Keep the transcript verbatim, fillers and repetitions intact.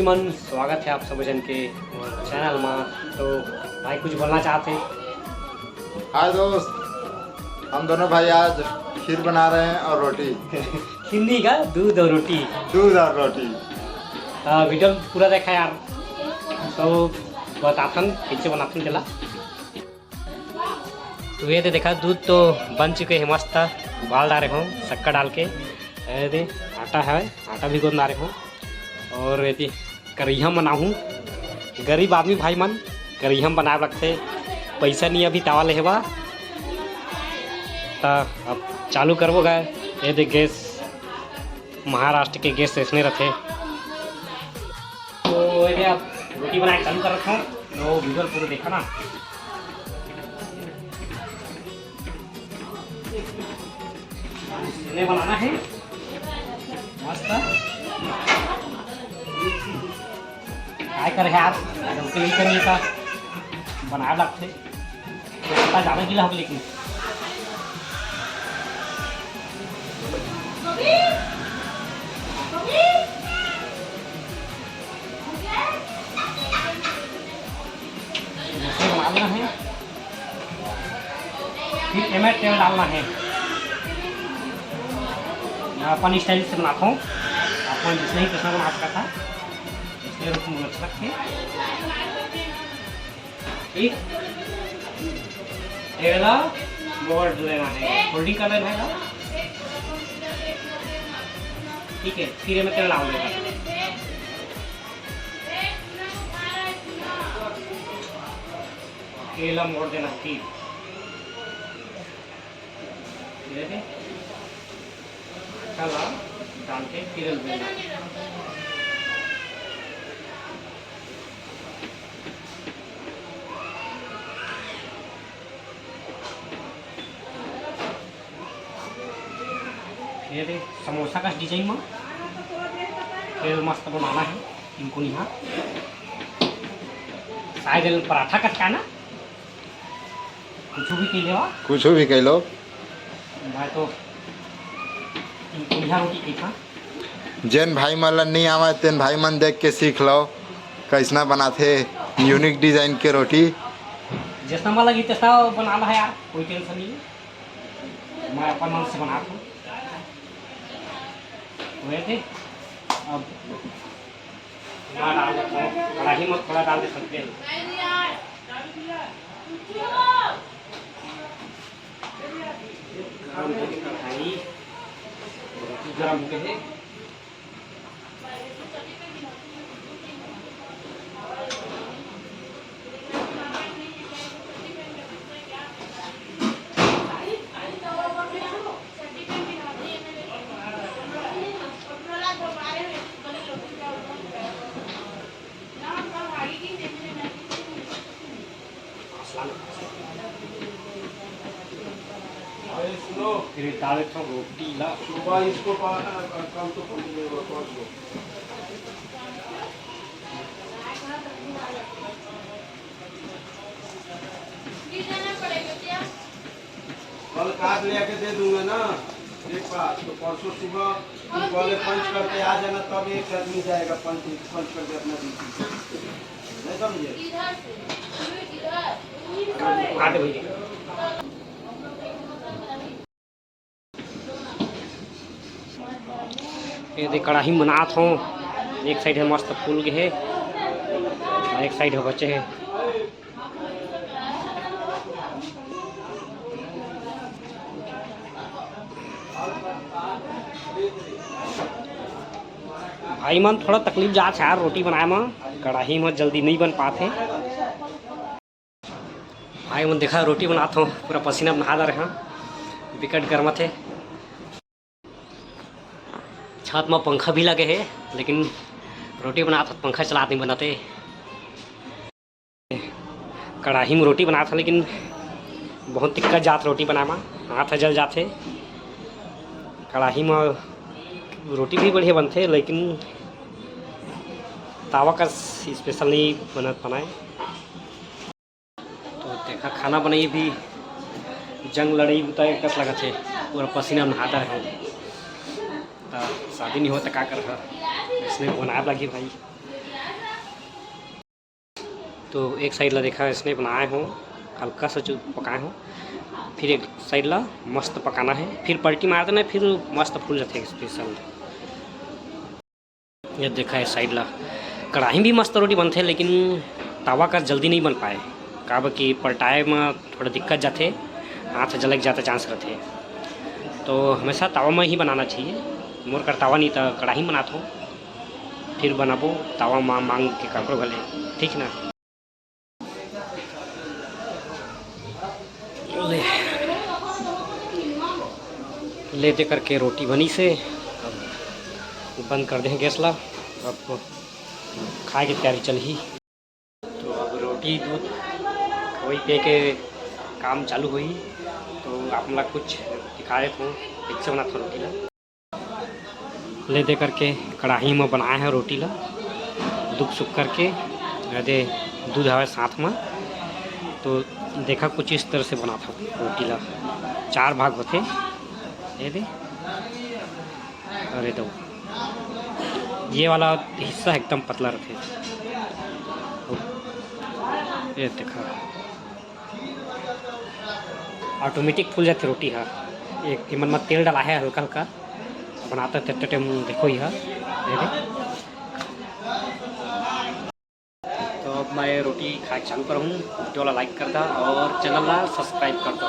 मन, स्वागत है आप सब जन के मोर चैनल मा। तो भाई कुछ बोलना चाहते हैं? हाय दोस्त, हम दोनों भाई आज खीर बना रहे हैं और रोटी। खीर नहीं का, दूध और रोटी। दूध और रोटी। हाँ, वीडियो पूरा देखा यार, तो बताथन कैसे बनाथन तेला। तो ये दे देखा, दूध तो बन चुके हैं मस्त, उबाल डाले हूँ शक्कर डाल के। ये दे आटा है, आटा भी गूंद डाले हूँ। और ये दे करिहा बनाहूँ, गरीब आदमी भाई मन करिहा बनाए लगथे, पैसा नहीं अभी तावा लेहे बा। त अब चालू करबो गा। ये दे गैस, महाराष्ट्र के गैस ऐसने रथे। तो ये दे अब रोटी बनाए चालू करत हूँ, तो वीडियो पूरा देखा ना। इसने बनाना है मस्त। काय करे यार, डौकी नहीं करने का, बनाए लगथे। तो पता जाने की लाभ लेकिन। इसको डालना है, फिर एमे तेल डालना है। मैं अपन स्टाइल से बनाता हूँ, अपन जिसने ही कैसा बना सकता था, इसलिए रुक मुझे अच्छा लगता है। ठीक, तेला मोड़ लेना है, फोल्डिंग कर लेना है। ठीक है, फिर मैं तेल डाल देता हूँ। तेला मोड़ देना, ठीक। ये देखे? आटा ला डाल के फिर बेलना। ये दे समोसा का डिजाइन में, ये मस्त बनाना है इनको यहाँ। शायद ये पराठा का क्या ना, कुछ भी कह लेवा। कुछ भी कह लो। मैं तो इनको यहाँ रोटी खाई था। जेन भाई मन ला नहीं आवे, तेन भाई मन देख के सीख लो, कैसना बनाथे यूनिक डिजाइन के रोटी। जैसा मन लगी तैसा बना ला यार, कोई टेंशन नहीं है। मैं अपन मन से बनाता हूँ। हुए थे, अब थोड़ा डाल देता हूँ, कढ़ाई में थोड़ा डाल दे सकते हैं। गरम है कढ़ाई, गरम हो गए है। अरे सुनो, फिर डाल एक ठो रोटी ला। सुबह इसको पा-, कल तो पहुंच गए, परसों। कल काट लेके दे दूंगा ना, एक बार तो परसों सुबह तुम पहले पंच करके आ जाना, तब एक आदमी जाएगा पंच, पंच करके अपना ड्यूटी। नहीं समझे? काट भैया। ये देख, कढ़ाई बनात हो, एक साइड है मस्त फूल गए है, एक साइड है बचे है। भाई मन थोड़ा तकलीफ जात है यार रोटी बनाए में, कढ़ाई में जल्दी नहीं बन पाते। भाई मन देखा, रोटी बनात हो, पूरा पसीना नहा रहे हैं, बिकट गर्म थे। छत में पंखा भी लगे है, लेकिन रोटी बनात हो, पंखा चलात नहीं बनाते। कढ़ाई में रोटी बनात हो, लेकिन बहुत दिक्कत जात रोटी बनाए में, हाथ जल जाते। कढ़ाई में रोटी भी बढ़िया बनते, लेकिन तावा का स्पेशल नहीं बनत बनाए। तो देखा, खाना बनाई भी जंग लड़ई बुता एक कस लगत है, पूरा पसीना नहाता रहे। तो शादी नहीं होता का कर, इसने बनाए लगी भाई। तो एक side ला देखा, इसने बनाए हो, हल्का सा जो पकाए हो, फिर एक side ला मस्त पकाना है, फिर पलटी मार देना है, फिर मस्त फूल जाते हैं special। ये देखा है side ला, कढ़ाई भी मस्त रोटी बनते, लेकिन तवा का जल्दी नहीं बन पाए, काबर कि पलटाए में थोड़ा दिक्कत जाते, हाथ जलक जाता chance रहते। तो हमेशा तवा में ही बनाना चाहिए। मोर कर तवा नहीं था, कढ़ाई में बनाता हूँ, फिर बनाबो तवा में मांग के काकरो घले, ठीक ना। ले, ले दे करके रोटी बनी से, अब बंद कर दे गैस ला। अब खाए के तैयारी चलही। तो अब रोटी दूध खवई पे के काम चालू होही, तो आप मन ला कुछ दिखा देत हूँ, कैसे बनात हूँ रोटी ला। ले दे करके कढ़ाई में बनाए हैं रोटी ला, दुख सुख करके। ये दे, दूध हवे साथ में, तो देखा कुछ इस तरह से बनात हूँ रोटी ला। चार भाग होते, ये दे, अरे दो, ये वाला हिस्सा एकदम पतला रहते। ये देखा, automatic फूल जाते रोटी हा। एक एमन में तेल डाला है हल्का हल्का, बनाता तेरे टाइम देखो यह, ये दे। तो अब मैं रोटी खाए चालू करूँ, video ला like कर दा और channel ला subscribe कर दो।